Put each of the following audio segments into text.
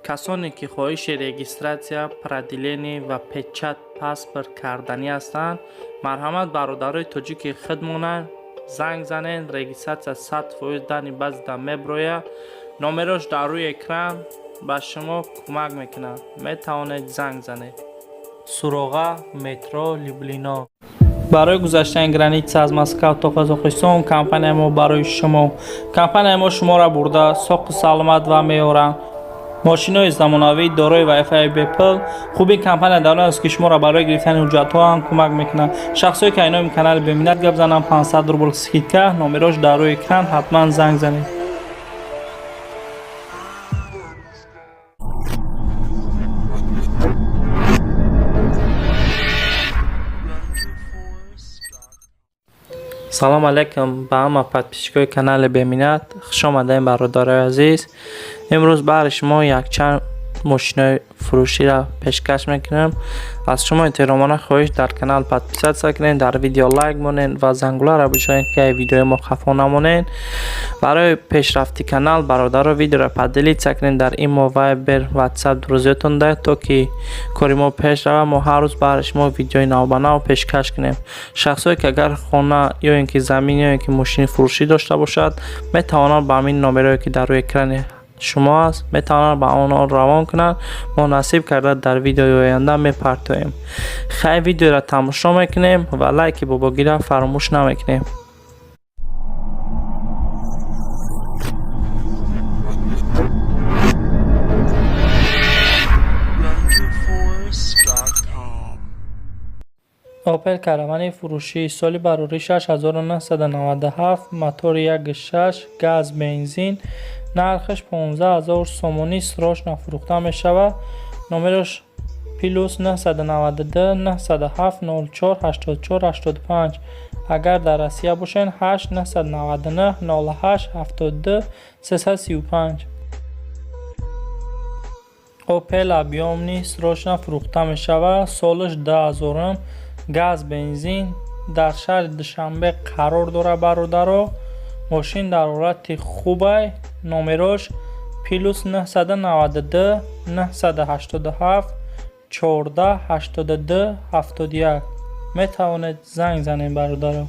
Касоне ки хоҳиши регистрация, продление ва печать паспорт карданӣ ҳастанд, марҳамат, бародарои тоҷики худмонанд, занг занед. Регистрация 100% дани баъзеда меброяд. Номерош дар рӯи экран, ба шумо кӯмак мекунад, метавонед занг занед. Суроға: метро Люблино. Барои гузаштани граница аз Москав то Қазоқистон компанияи мо барои шумо. Компанияи мо шуморо бурда соқу саломат ва меоранд. Мошинои замонавӣ дорои вайфай бепул. Хуби компания дар он аст, ки шуморо барои гирифтани ҳуҷҷатҳо ҳам кӯмак мекунад. Шахсое ки айноми канали Беминат гап зананд, 500 рубл скидка. Номерош дар рӯи экран, ҳатман занг занед. Салом алейкум ба ҳама подписчикои канали Беминат. Хушомадаем, бародарои азиз. Имрӯз баҳри шумо якчанд мошинои фурӯширо пешкаш мекунем. Аз шумо эҳтиромона хоҳиш: дар канал подписаться кунед, дар видео лайк монед ва зангуларо бишоред, ки ай видеои мо хафо намонед. Барои пешрафти канал, бародаро, видеоро поделиться кунед дар имо, вайбер, ватсап, друзьятон да, то ки кори мо пеш равад, мо ҳар рӯз баҳри шумо видеои навбанав пешкаш кунем. Шахсое ки агар хона ё ин ки замин ё ин ки мошини фурӯшӣ дошта бошад, метавонанд ба ҳамин номерое, ки дар рӯи экрани шумо аст, метавонанд ба онҳо равон кунанд. Мо насиб карда дар видеои оянда мепартоем. Хай, видеоро тамошо мекунем ва лайки бобогира фаромӯш намекунем. Renderforce.com. Опел Каравани фурӯшӣ, соли барорӣ 1997, мотори 1.6, газ, бензин, нархаш 15 000 сомонӣ, срочно фурӯхта мешавад. Номерош +992 907 04 84 85. Агар дар Россия бошед, 8 999 08 72 335. Опел объёмный срочно фурӯхта мешавад. Солаш 2000-ум, газ, бензин, дар шаҳри Душанбе қарор дорад. Бародаро, мошин дар ҳолати хубай. Номерош +992 987 14 82 71. Метавонед занг занед, бародаро.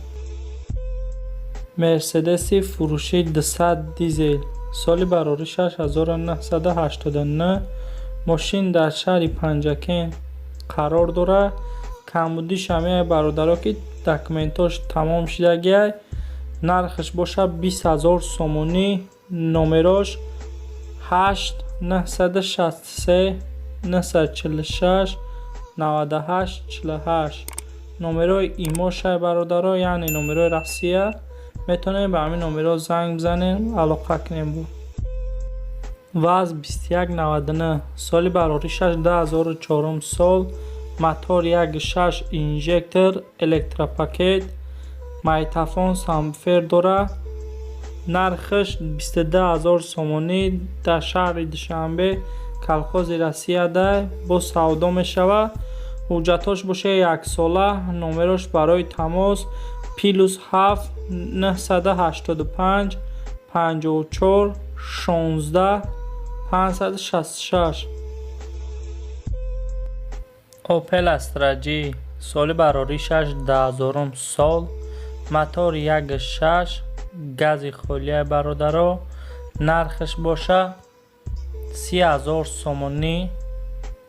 Мерседеси фурӯшӣ 200 дизел, соли барорӣ 1989, мошин дар шаҳри Панҷакент қарор дорад. Камбудиш ҳамеа, бародаро, ки документош тамом шидагиай. Нархаш бошад 20 000 сомонӣ. Номерош 8 963 946 98 48. Номерои имошай, бародаро, яъне номерои Россия. Метавонем ба ҳамин номеро занг бизанем, алоқа кунем. Бо ВАЗ 2199, соли бароришаш 2004 сол, мотор 1.6, инжектор, электропакет, магнитофон, сабвуфер дорад. Нархаш 22 000 сомонӣ. Дар шаҳри Душанбе, Колхози Россияда боз савдо мешавад. Ҳуҷҷатҳош боша яксола. Номерош барои тамос +7 985 54 16 566. Опел Астра Ҷ, соли бароришаш 2000-ум сол, мотор 1.6, гази холия. Бародаро, нархаш боша 30 000 сомонӣ.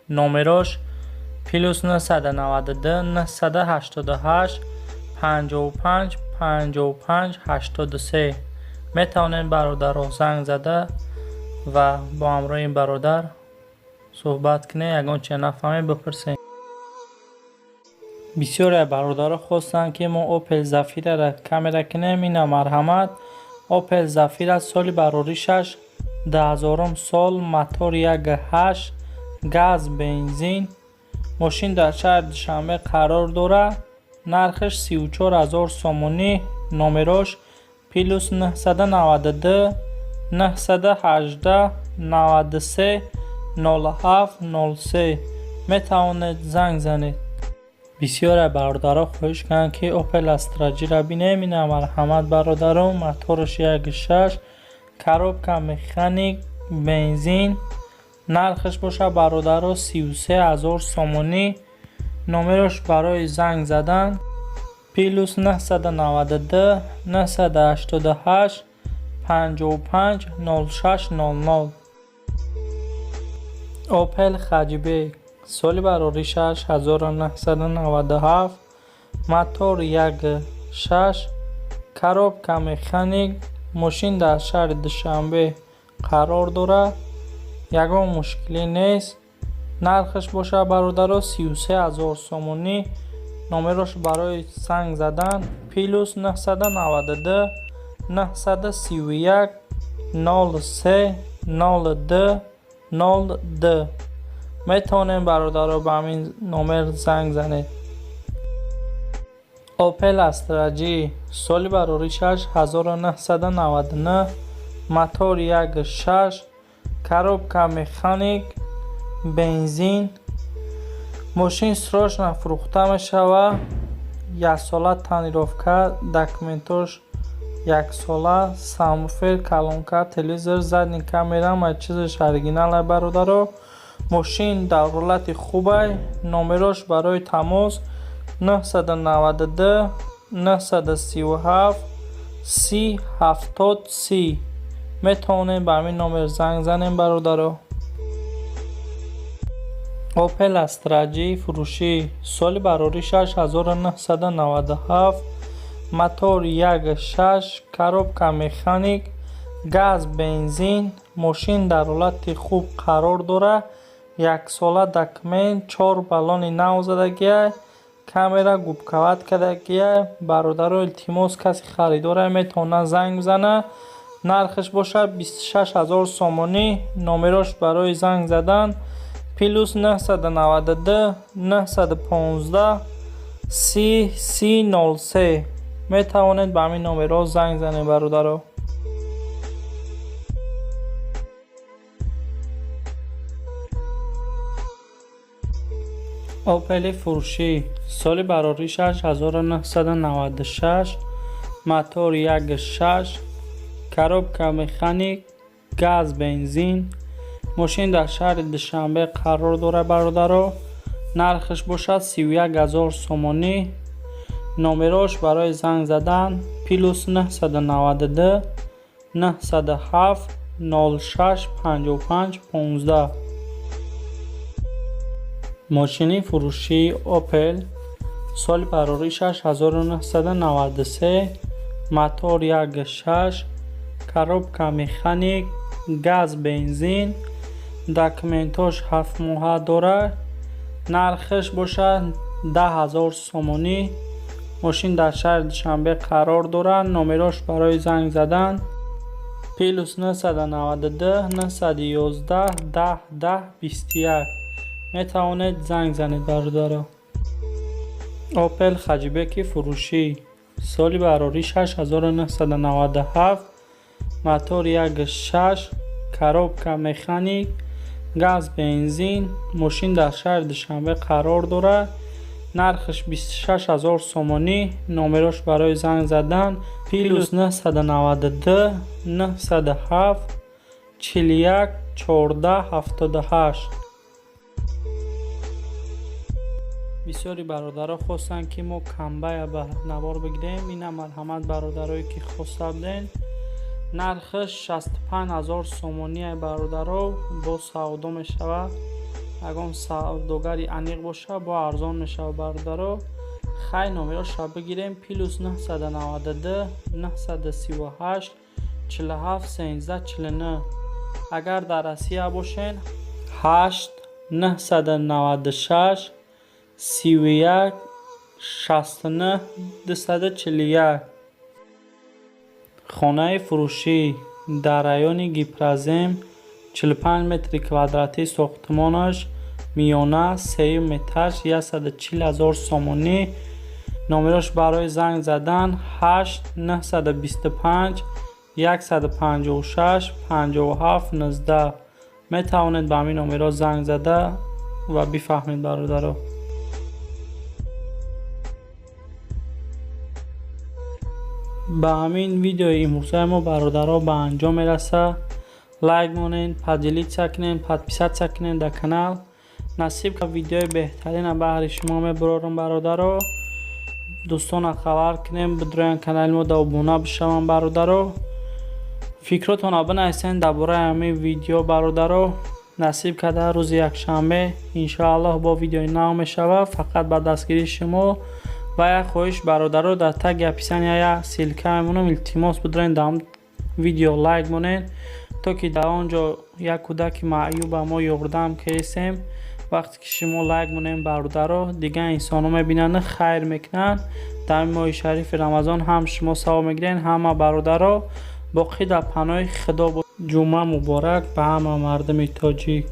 Номерош +992 988 55 55 83. Метавонед, бародаро, занг зада ва бо ҳамроҳи ин бародар суҳбат кунед, ягон чизе нафаҳмед, бипурсед. Бисёре бародаро хостанд, ки мо Опел Зафираро камера кунем. Ина, марҳамат, Опел Зафира, соли бароришаш 2000-ум сол, мотор 1.8, газ, бензин, мошин дар шаҳри Душанбе қарор дорад. Нархаш 34 000 сомонӣ. Номерош +992 918 93 07 03. Метавонед занг занед. Бисёре бародаро хоҳиш карданд, ки Опел Астра Ҷ-ра бинем. Ина, марҳамат, бародаро, мотораш 1.6, коробка механик, бензин. Нархаш боша, бародаро, 33 000 сомонӣ. Номерош барои занг задан плюс 992 988 55 06 00. Опел Хэтчбек, соли бароришаш 1997, мотор 1,6, коробка механик. Мошин дар шаҳри Душанбе қарор дорад, ягон мушкилӣ нест. Нархаш боша, бародаро, 33 000 сомонӣ. Номерош барои занг задан плюс 992 931 03 02 02. Метавонем, бародаро, ба ҳамин номер занг занед. Опел Астра Ҷи, соли бароришаш 1999, мотор 1,6, коробка механик, бензин. Мошин срочно фурӯхта мешавад. Яксола тонировка, документош яксола, сабвуфер, колонка, телевизор, задний камера, ҳама чизаш оригиналай, бародаро. Мошин дар ҳолати хубай. Номерош барои тамос 992 937 30 70 30. Метавонем ба ҳамин номер занг занем, бародаро. Опел Астра Ҷи фурӯшӣ, соли бароришаш 1997, мотор 1,6, коробка механик, газ, бензин. Мошин дар ҳолати хуб қарор дорад, яксола документ, чор баллони нав задагиай, камера губковать кардагиай. Бародаро, илтимос, касе харидорае, метавонад занг бизанад. Нархаш бошад 26 000 сомонӣ. Номерош барои занг задан плюс 992 915 30 30 03. Метавонед ба ҳамин номерҳо занг занед, бародаро. Опели фурӯшӣ, соли бароришаш 1996, мотор 1,6, коробка механик, газ, бензин. Мошин дар шаҳри Душанбе қарор дорад, бародаро. Нархаш бошад 31 000 сомонӣ. Номерош барои занг задан плюс 992 907 06 55 15. Мошини фурӯшии Опел, соли бароришаш 1993, мотор 1,6, коробка механик, газ, бензин. Документош 7 моҳа дорад. Нархаш бошад 10 000 сомонӣ. Мошин дар шаҳри Душанбе қарор дорад. Номерош барои занг задан плюс 992 911 10 10 21. Метавонед занг занед, бародаро. Опел Хэтчбеки фурӯшӣ, соли бароришаш 1997, мотор 1,6, коробка механик, газ, бензин. Мошин дар шаҳри Душанбе қарор дорад. Нархаш 26 000 сомонӣ. Номерош барои занг задан плюс 992 907 41 14 78. Бисёри бародаро хостанд, ки мо Комбая ба навор бигирем. Ина, марҳамат, бародарое ки хоста буден. Нархаш 65 000 сомоние, бародаро, бо савдо мешавад. Ягон савдогари аниқ боша, бо арзон мешавад, бародаро. Хай, номероша бигирем: плюс 992 938 47 13 49. Агар дар Россия бошен, 8 996 31 69 241. Хонаи фурӯшӣ дар райони Гипрозем, 45 метри квадратӣ сохтмонаш, миёна, сеюм этаж, 140 000 сомонӣ. Номерош барои занг задан 8 925 156 57 19. Метавонед ба ҳамин номерҳо занг зада ва бифаҳмед, бародаро. Ба ҳамин видеои имрӯзаи мо, бародаро, ба анҷом мерасад. Лайк монен, поделиться кунен, подписаться кунен дар канал. Насиб видеои беҳтарина баҳри шумо мебарорам, бародаро. Дӯстона хабар кунем, бидроян канали мо да обуна бишаванд, бародаро. Фикротонро бинависен дар бораи ҳамин видео, бародаро. Насиб карда, рӯзи якшанбе, иншоаллоҳ, бо видеои нав мешавад, фақат ба дастгирии шумо. Ва як хоҳиш, бародаро: дар таги описания як ссылка мемонам. Илтимос, бидроен, дар видео лайк монед, то ки дар он ҷо як кӯдаки маъюба мо ёрдам кардем. Вақте ки шумо лайк монем, бародаро, дигар инсонҳо мебинанд, хайр мекунанд. Дар моҳи шарифи Рамазон ҳам шумо савоб мегиред, ҳама, бародаро. Боқӣ дар паноҳи Худо. Ҷумъа муборак ба ҳама мардуми тоҷик.